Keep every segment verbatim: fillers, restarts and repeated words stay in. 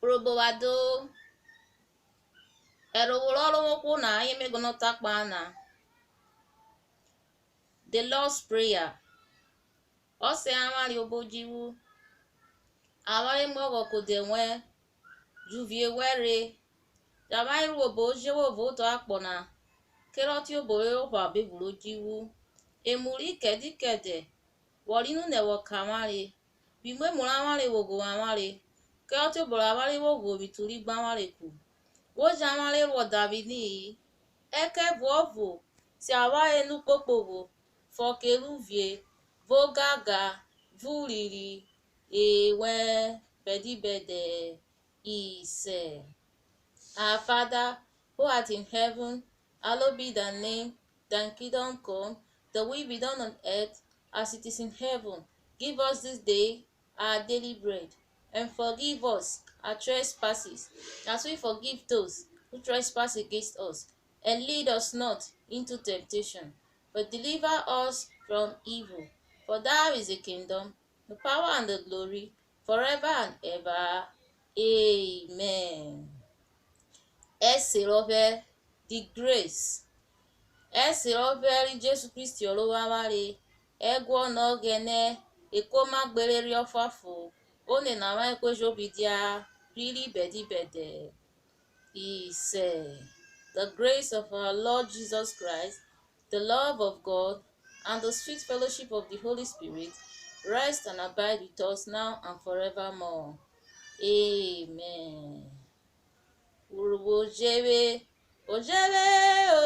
Urhobo wa do. Ẹrhovwo rẹ Ọrovwohwo na ayen me guọnọ ta kpahen na. The Lord's Prayer. Ọsẹ avwanre obodjuvwu, avwanre muọghọ kẹ odẹ wẹn, jẹ uvie wẹn rhe, jẹ avwanre ru obo ro jẹ wẹ vwẹ otọ akpọ na, kerẹ ọtiobo rẹ opharo ọbe evun ro djuvwu. Emu ri kẹdẹ kẹdẹ, wọ ri nonẹ wọ kẹ avwanre, vwẹ imwemwu rẹ avwanre vwo ghovwo avwanre, kẹ ọtiobo rẹ avwanre vwo ghovwo vwẹ itu ri gbe avwanre ku. Wo jẹ avwanre ru ọdavwini-i, ẹkẹvuọvo si avwanre nẹ ukpokpogho, fọke rẹ uvie, vẹ ogangan, vẹ urinrin, e wẹn bẹdẹ bẹdẹ. Isẹ. Our Father, who art in heaven, hallowed be thy name, thy kingdom come, thy will be done on earth as it is in heaven. Give us this day our daily bread, and forgive us our trespasses, as we forgive those who trespass against us. And lead us not into temptation, but deliver us from evil. For thou is the kingdom, the power and the glory, forever and ever. Amen. Ẹserọphẹ, the grace. Ẹserọphẹ ri Jesu Kristi Ọrovwavwanre, ẹguọnọ Ọghẹnẹ, ekoma gbereri ọfuanfon, onena avwanre ku ejobi dia, rhiri bẹdẹ bẹdẹ. Isẹ. The grace of our Lord Jesus Christ, the love of God, and the sweet fellowship of the Holy Spirit rest and abide with us now and forevermore. Amen. Urhobo ojevwe, ojevwe,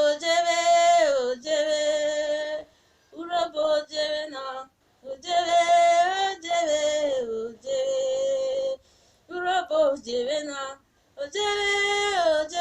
ojevwe, ojevwe. Urhobo ojevwe na, ojevwe, ojevwe, ojevwe. Urhobo ojevwe na, ojevwe, ojevwe.